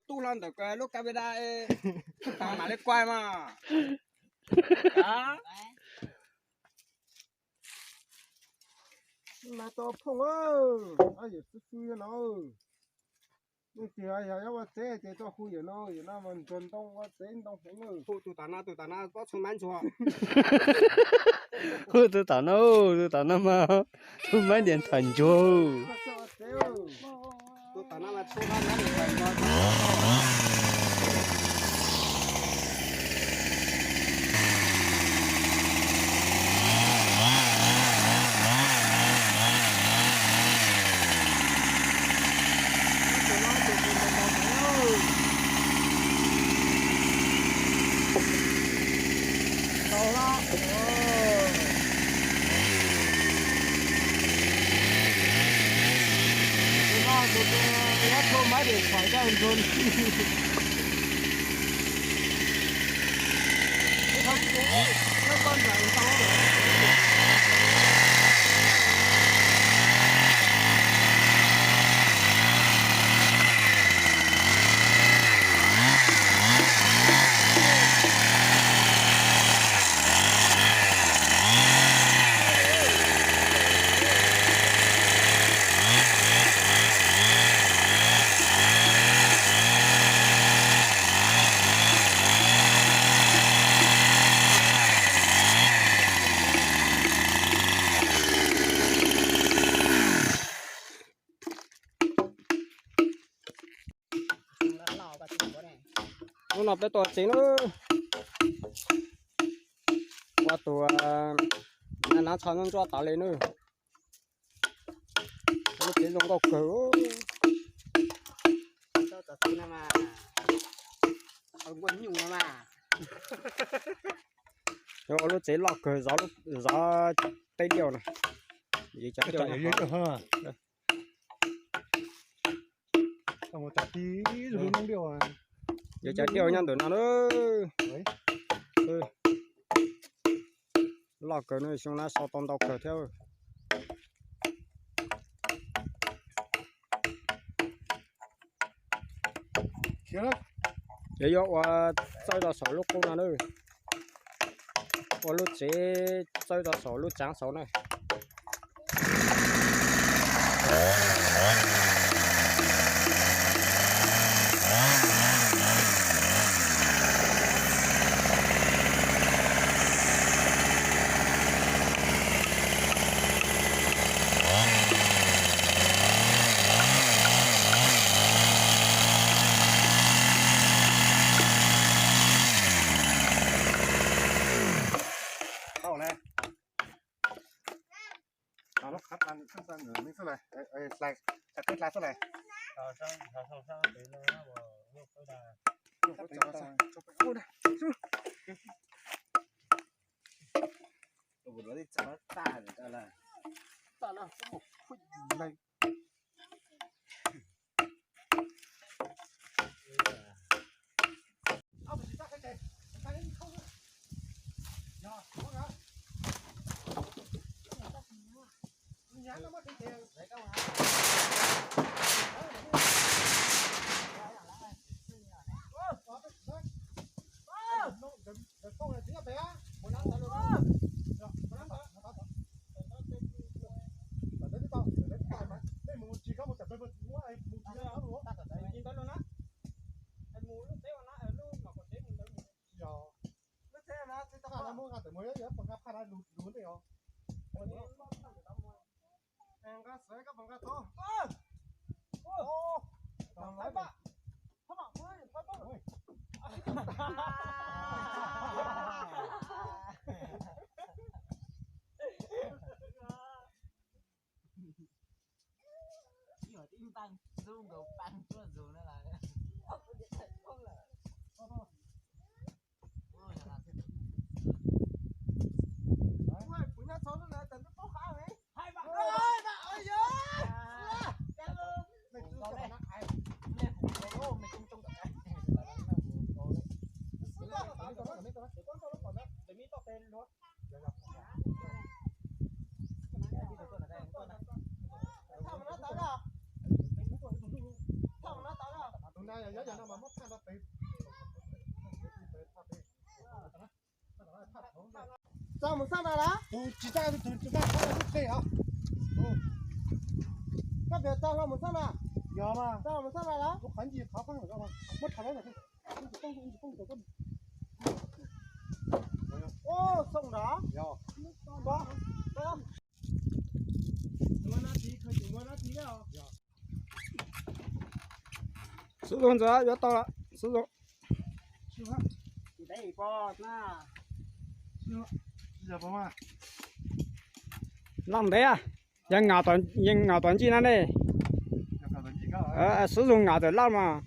tub hlo ntawm lub camera, mam li kuaj mas. Mas tau phooj, yawm xwb xwb no. Nej tias yog ua tsev ces tuaj hu yawm no, yawm no mas ntsuag ntoo ua tsev ntoo heev. Hu tus tom no, tus tom no pob txhua mab ntsuag. Hu tus tom no, tus tom no mas txhua mab diam thawm ntsuag. Tus tom no mas txhua mab diam thawm ntsuag. Tau lawm. Tus no tus twg yuav txhua mab diam thawm coj ntsuag. Hnub no peb tuaj tsev na, ua tus na na txho ntsuab ntsuab tod li na. Lub tsev zoo nkauj kawg. Ua lub tsev loj kawg, zov teb diaj na. Cov diaj, yog cov diaj nyob ntawm no na. Loj kawg no, xyoo no sau tau ntau kawg thiab. Ces yuav ua txawb rau saum lub qub no na. Ua lub tsev txawb rau saum lub tsev saud na. Tau na. Lub qhov xwb lawm, xav qhib dlai xwb lawm. Txaj mus xaj na las? Tus tsis txaj, tus tsis txaj, txaj lub teg os. Koj piav txaj hlo mus xaj na. Yog mas. Txaj mus xaj na las? Tus qhov ncig qhov pheej muab rhais lawm. Ub, xoo nrad. Xub zoo ntxawm yuav tau lawm, xub zoo. Loj ntev, yeej ngam tom ncig na ne. Xub zoo ngam tom laj mas.